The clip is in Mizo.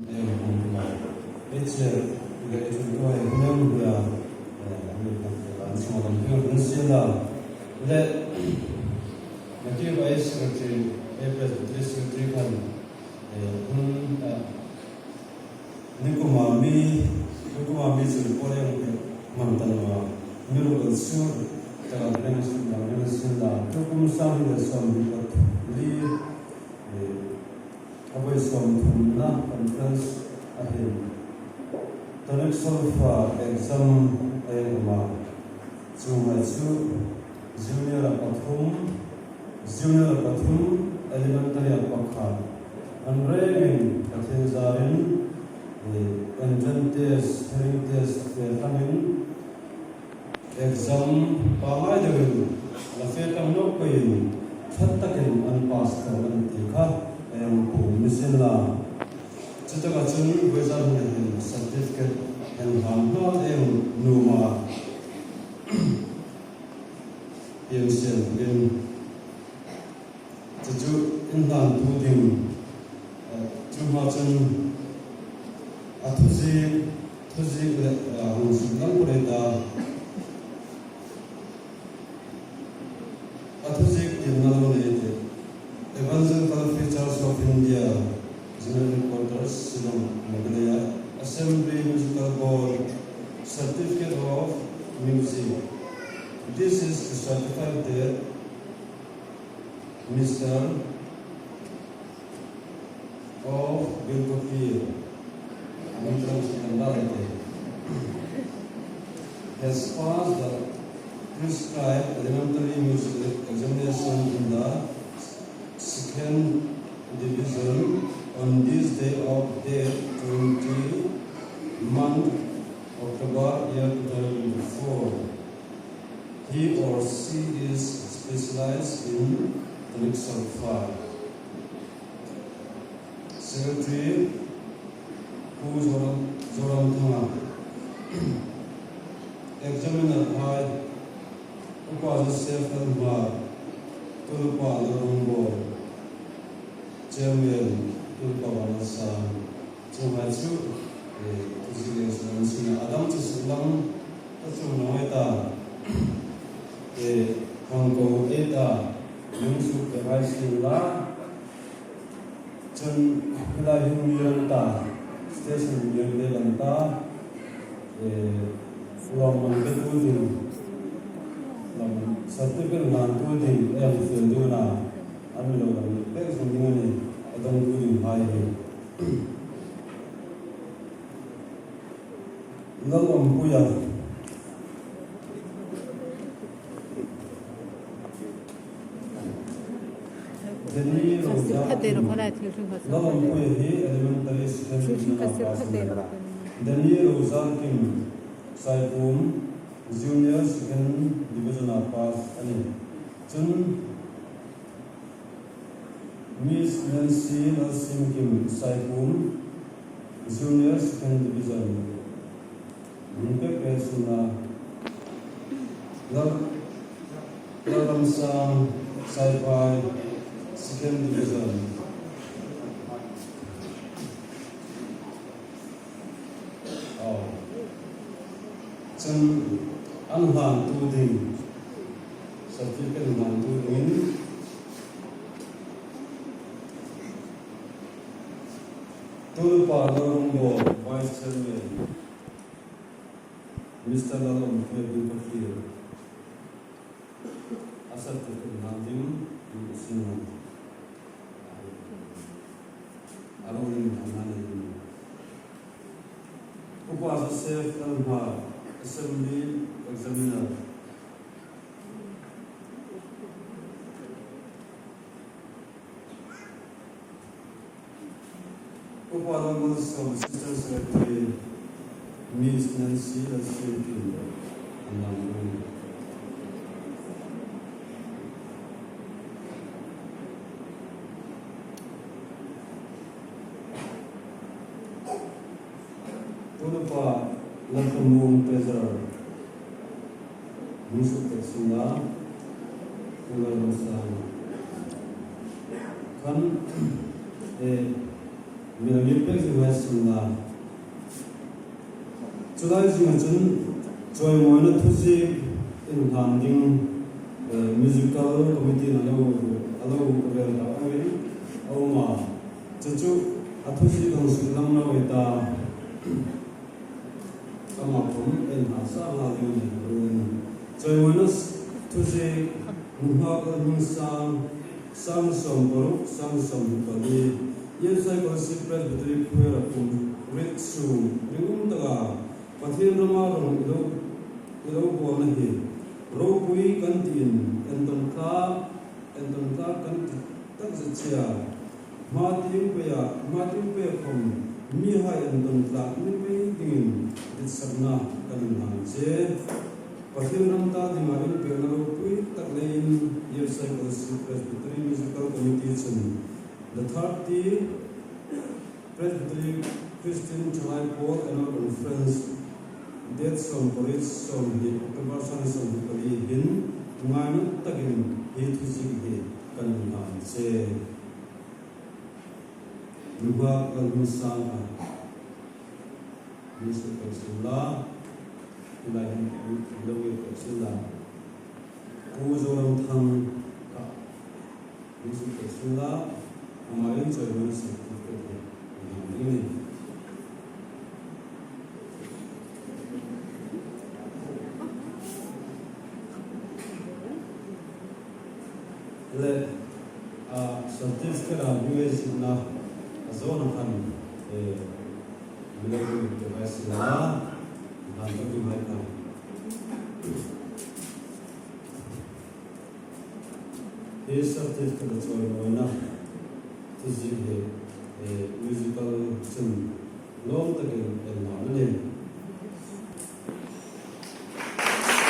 Eng hmun hma hmeichhe leh thuntuai hmel hmia mi pakhat an chhung lam hmel kan siam a leh Native ai Secretary ai Presbytery Secretary khan hun nikuma mi nikuma mi chu pawl eng hman tan lo a mi rual chu takan hmel lam hmel siam la tukum sang leh 24 A vawi 30na conference a him. Tonic Solfa exam a eng awm a, chu ngai chu Junior a pathum, Junior a pathum, Elementary a pakhat an rengin Pathian zarin entrance test, hearing test a fel hlangin exam pangngai deuhin la fel tam loh pawhin that takin an pass tawh a ni tih kha eng pum ni sin la. Chutaka chun Vawiza hneh in certificate en hlan hma eng numa pian siam turin chu chu in hlan tu ding chu hma chun a thuzik Thuzik leh hung zuk dang pawh nei ta. A thuzik tinna lo nei teh. Evangelical Free Church of India General Headquarters, Shillong, Meghalaya, Assembly Musical Board Certificate of Music This is to certify that Mister Of Bilkawpir has passed the prescribed elementary music examination in the second division on this day of date 20 month October year 2024. He or she is specialized in tonic solfa. Secretary Pu Zoramthanga, Examiner Phai Upa Joseph Lalhmar, Tulupa Lalrungbawl, Chairman Tulupa Vanlalsang, Chunghai chu thuziak leh an sin a, a dang chu suh lam ka chung lo ngai ta, Hangko ei ta. Lungsuk te ngai sin la, cun helai hi Miran ta station lian te lam ta lawmman pe tu ding lam certificate hlan tu ding em fel dun a an mi lo dang leh pek zung ding a ni a dawng tu ding hai hi. Lalawmpuia. Jenny Rosa Lalawmpuia hi Elementary Secondary lamah pass a ni. Danny Rosa Kim Saipum Junior Second Division-ah pass a ni. Cun Miss Nancy Lalsim Kim Saipum Junior Second Division. Lungpek suna Lalramsang Saipai Second Division. Aw. Cun an hlantu ding certificate hlantu dingin Tulpa Lalrungbawl Vice Chairman Mister Lalawmpuia Bilkawthlir a certificate hlan ding in a sin a, a lo rin hlan hlan a ni. Upa Joseph Lalhmar, Assembly Examiner. Upa Lalmalsawm Assistant Secretary Miss Nancy Lalsiamkim an lang dun. Tun upa Laltlamung Treasurer Lungsuk Teksuna Pu Lalramsanga khan e. Mi pek zing lai sunna. Chulai zingah cun cawimawina thuzik in hlan ding musical committee in a lo rel dah angin a um a. Cucu a thuzik ang sullam lo ei ta amah phung en hna sa hna ding ni ruin cawimawina thuzik hnuhma kal hming sang sang 60 sang 24 Yesai Kawlsip Presbytery Choir a kum rit chung ringawm taka Pathian rama rawn i lo i lo bualna hi ropui kan tiin entawn tlak entawn tlak kan ti tak zet chia. Hma Tingpuia Hma Tingpuia khawm mi hai entawn tlak ni mai dingin ditsakna kan inhlan che. Pathian ram ta dingah inpekna ropui tak leiin Yesai Kawlsip Presbytery Musical Committee chun The 30 Presbytery Christian Thalai Pawl Annual Conference date 60 20 October 24 hin ngainawm takin hi thuzik hi kan inhlan che. Nuhak Lalhmunsanga Minister Council-a tilai hin lo nge Council-a Pu Zoramthang ka Music Council-a amahin chawimawi certificate hi an hlan ding a ni. Leh a certificate ah hming zikna a zawn a khan Mizo device la hlan tak ding lai kha. He certificate a chawimawina thuzik hi musical chun lawm takin en.